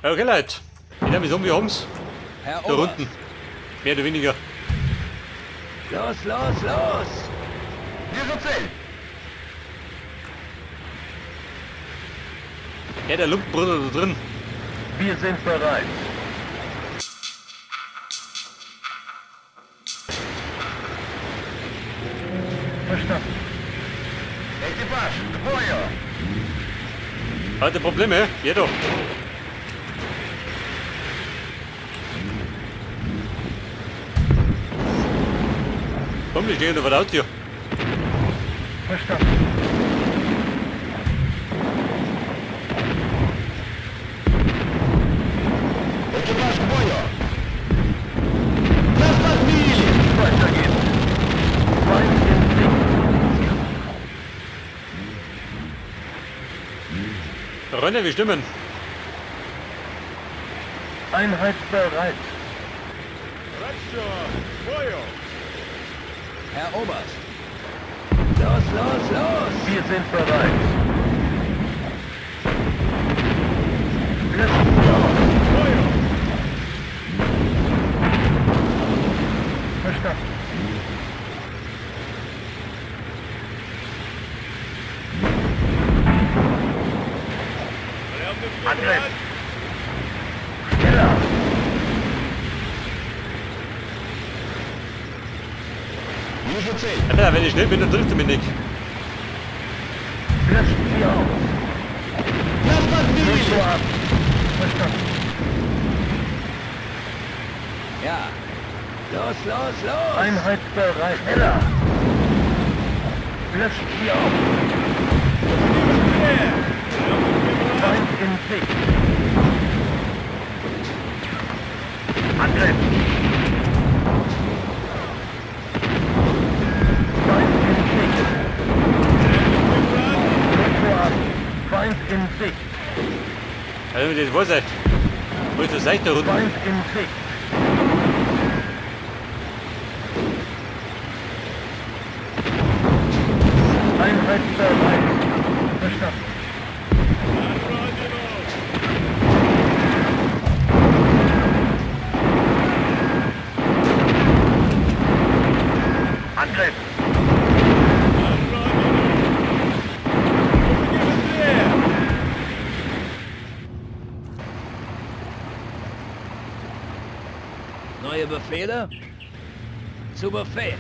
Okay, Leute. Ich nehme es um, wir haben's. Herr Da Oberst. unten. Mehr oder weniger. Los, los, los! Вижу цель. Ja, der Lumpenbruder da drin. Wir sind bereit. Verstanden. Экипаж, к бою! Hat er Probleme? Ja, da. Komm, die stehen da vor der Haustür. Verstanden. Экипаж к бою! Нас подбили! Weiter geht's. Feind in Sicht. Freunde, wir stimmen. Einheit bereit. Herr Oberst. Los, los, los! Wir sind bereit. Löschen Sie aus. Verstanden. Angriff! Schneller! Вижу цель. Alter, wenn ich schnell bin, dann trifft er mich nicht. Löschen Sie aus. Нас подбили! Ab. Verstanden. Ja. Los, los, los! Einheit bereit. Schneller! Löschen Sie aus. Feind in Sicht. Angriff! Feind in Sicht. Rück ab. Feind in Sicht. Also, das war's halt. Wo ist das Seich da unten? Feind in Sicht. Einheit bereit. Verstanden. Angriff! Neue Befehle? Zu Befehl.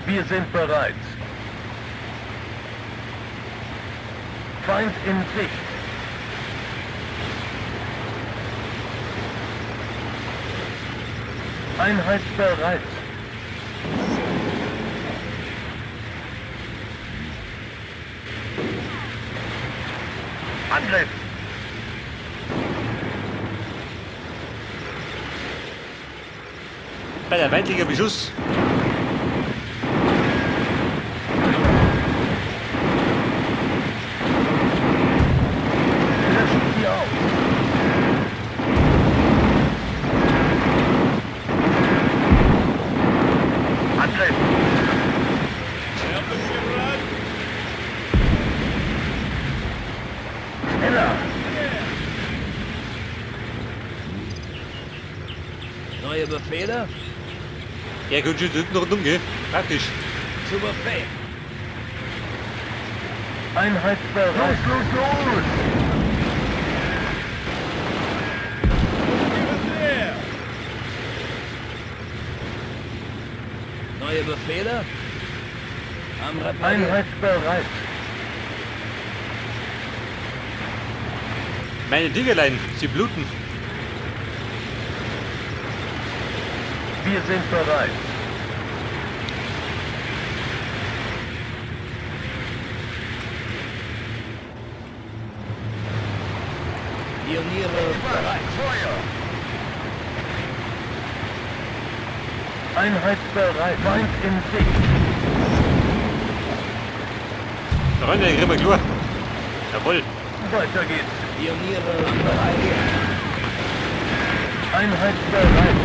Wir sind bereit. Feind in Sicht. Einheit bereit. Angriff! Bei der feindlicher Beschuss. Löschen Sie aus. Angriff! Schneller! Neue Befehle? Ja, gut, schön hinten rundum, gell? Praktisch. Zu Befehl. Einheit bereit. Los, los, los! Neue Befehle? Am Reparieren. Einheit bereit. Meine Dingerlein, sie bluten. Wir sind bereit. Pioniere bereit. Einheit bereit. Feind in Sicht. Freunde, ich krieg mal klar. Jawohl. Weiter geht's. Pioniere bereit. Einheit bereit.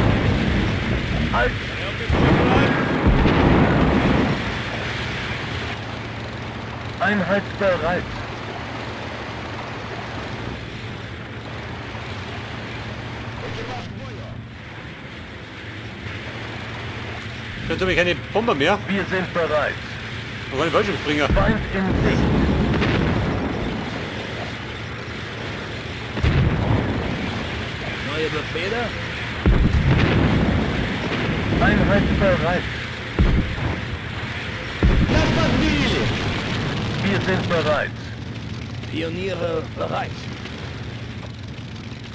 Halt! Einheit bereit. Jetzt habe ich keine Bomber mehr. Wir sind bereit. Und keine Fallschirmspringer. Feind in Sicht. Neue Befehle? Einheit bereit. Нас подбили! Wir sind bereit. Pioniere bereit.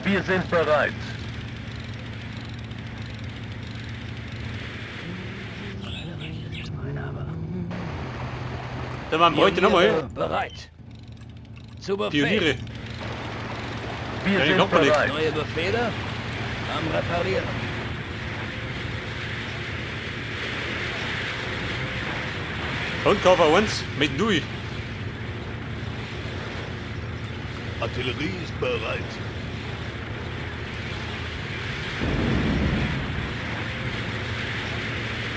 Wir sind bereit. Da waren bräuchte nochmal Pioniere bereit. Zu Befehl. Pioniere. Wir Ja, die sind kommt man nicht. bereit. Neue Befehle? Am Reparieren. Und Koffer 1 mit Nui. Artillerie ist bereit.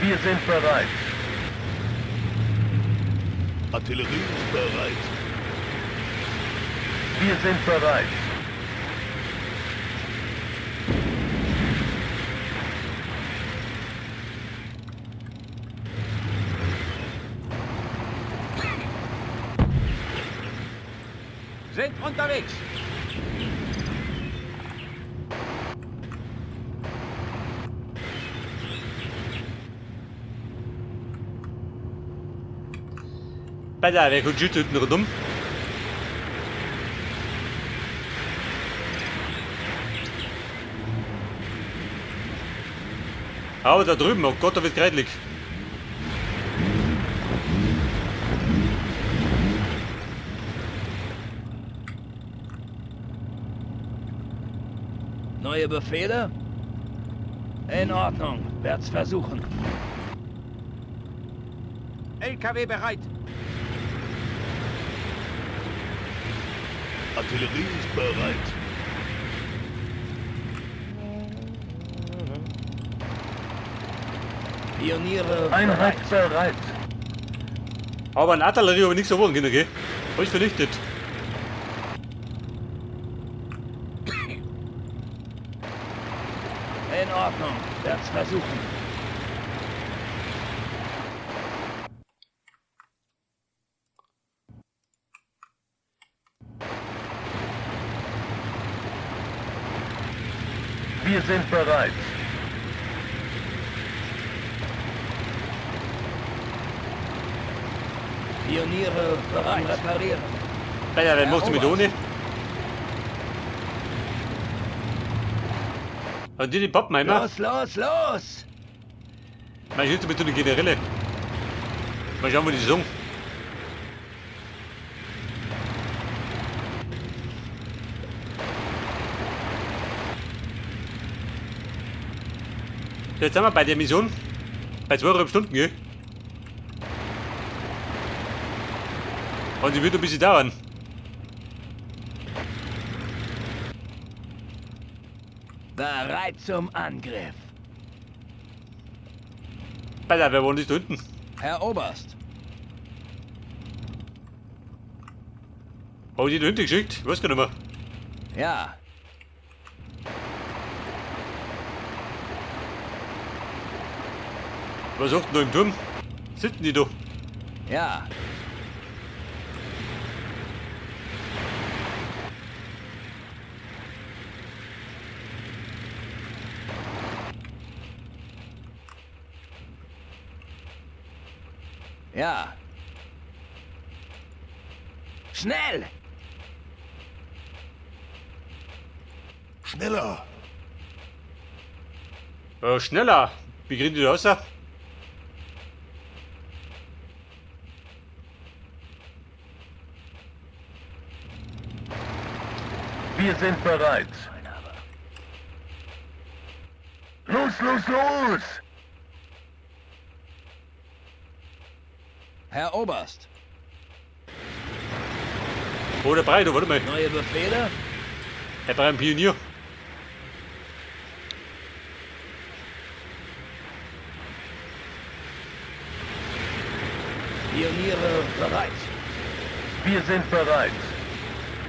Wir sind bereit. Artillerie ist bereit. Wir sind bereit. Sind unterwegs! Alter, wer kommt hinten rundum? Aber da drüben, oh Gott, da wird kreidlich. Neue Befehle? In Ordnung. Werd's versuchen. LKW bereit! Artillerie ist bereit. Pioniere Einheit bereit. bereit. Aber an Artillerie habe ich nichts verloren können, gell? Hab ich vernichtet. In Ordnung. Werd's versuchen. Wir sind bereit. Pioniere bereit. Reparieren. Alter, wer macht's mit ohne? Und die Pappenheimer? Los, los, los! Mal hier mit den Generäle. Mal schauen, wo die sagen. So, jetzt sind wir bei der Mission. Bei 2,5 Stunden, gell? Und die wird ein bisschen dauern. Bereit zum Angriff. Alter, wer wohnt nicht da hinten? Herr Oberst. Hab ich die da hinten geschickt? Ich weiß gar nicht mehr. Ja. Was sagt denn da im Turm? Sitzen die da? Ja. Ja. Schnell! Schneller! Schneller! Wie kriegen die da raus? Wir sind bereit. Los, los, los! Herr Oberst. Oh, der Brei, du, warte mal. Neue Befehle? Der Brei, ein Pionier. Pioniere bereit. Wir sind bereit.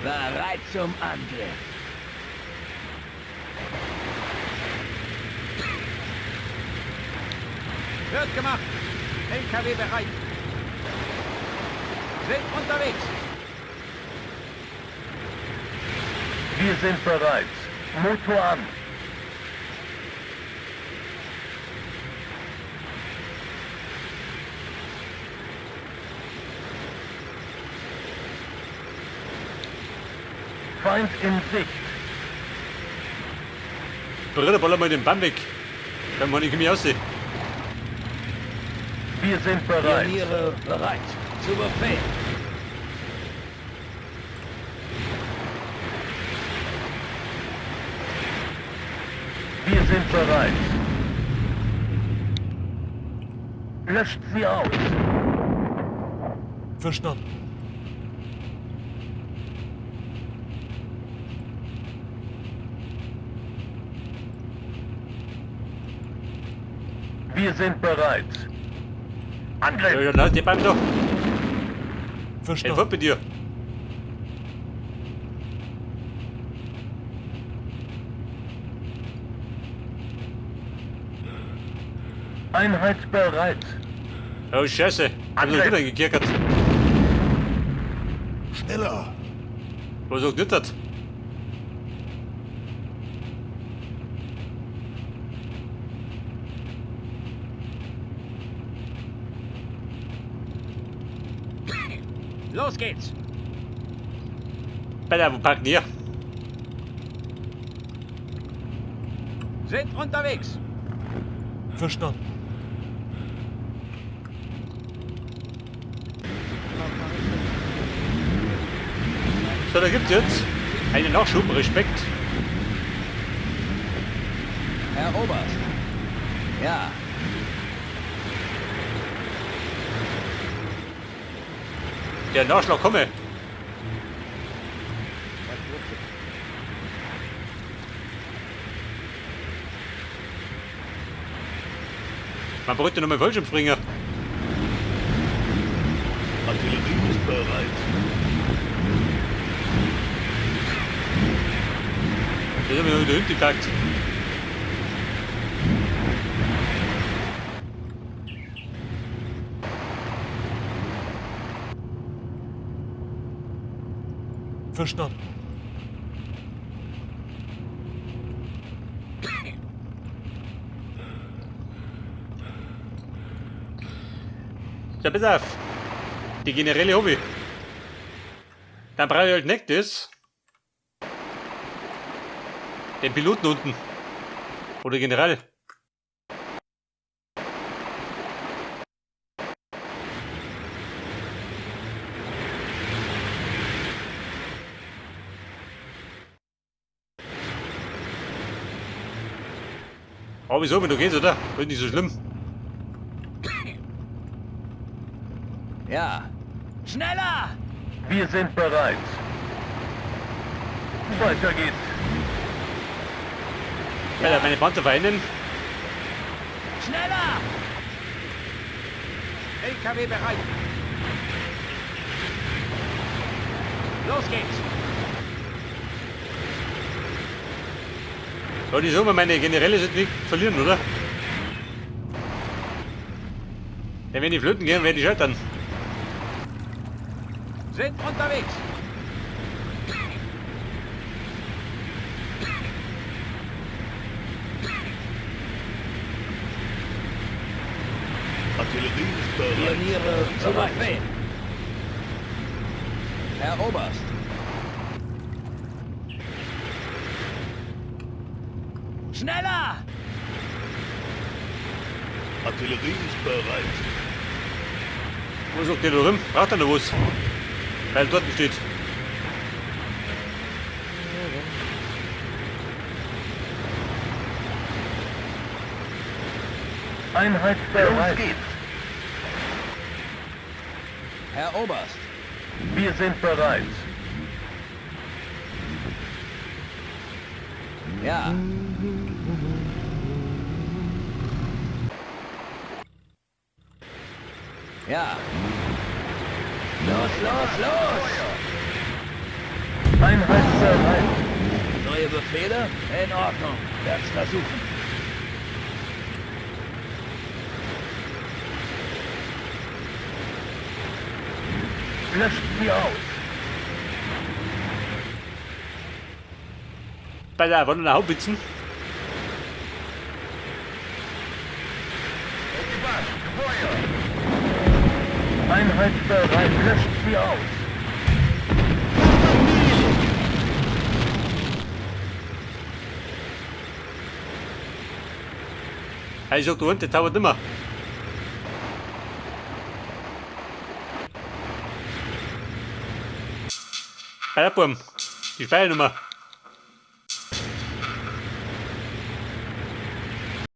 Bereit zum Angriff. Wird gemacht. LKW bereit. Sind unterwegs. Wir sind bereit. Motor an. Feind in Sicht. Brille, baller mal den Baum weg. Dann kann ich mich aussehen. Wir sind bereit. Pioniere bereit. Zu Befehl. Wir sind bereit. Löscht sie aus. Verstanden. Wir sind bereit. Angriff! Ja, ja, lass die Baum da. Verstanden. Hey, bei dir. Einheit bereit. Oh, Scheiße. Hab ich noch wieder gekirkert. Schneller. Was auch nicht hat. Los geht's. Bei der, wo parken die? Sind unterwegs. Verstanden. So, da gibt's jetzt einen Nachschub. Respekt. Herr Oberst. Ja. Der Nachschlag komme. Man bräuchte noch mal Fallschirmspringer. Artillerie ist bereit. Das haben wir noch wieder hinten getackt. Verstanden. Ja, pass auf. Die Generäle hab ich. Dann brauche ich halt nicht das. Den Piloten unten. Oder General. Aber wieso, wenn du gehst, oder? Ist nicht so schlimm. Ja. Schneller! Wir sind bereit. Weiter geht's. Ja. Meine Panzer vereinen. Schneller! LKW bereit. Los geht's. Ja, die so, meine Generäle sind nicht verlieren, oder? Denn wenn die flöten gehen, werden die scheitern. Sind unterwegs. Artillerie ist bereit. Pioniere zu Befehl. Herr Oberst. Schneller! Artillerie ist bereit. Wo sagt der da rum? Braucht er noch was? Weil dort steht. Einheit bereit. Los geht's. Herr Oberst. Wir sind bereit. Ja. Ja. Los, los, los! Einheit bereit. Neue Befehle? In Ordnung. Werd's versuchen. Löscht sie aus. Pass auf, wollen wir eine Haubitzen? Экипаж, к бою! Einheit bereit. Löscht sie aus. Hey, ich sag, du Hund, das dauert immer. Bei der Burm, die Speiernummer.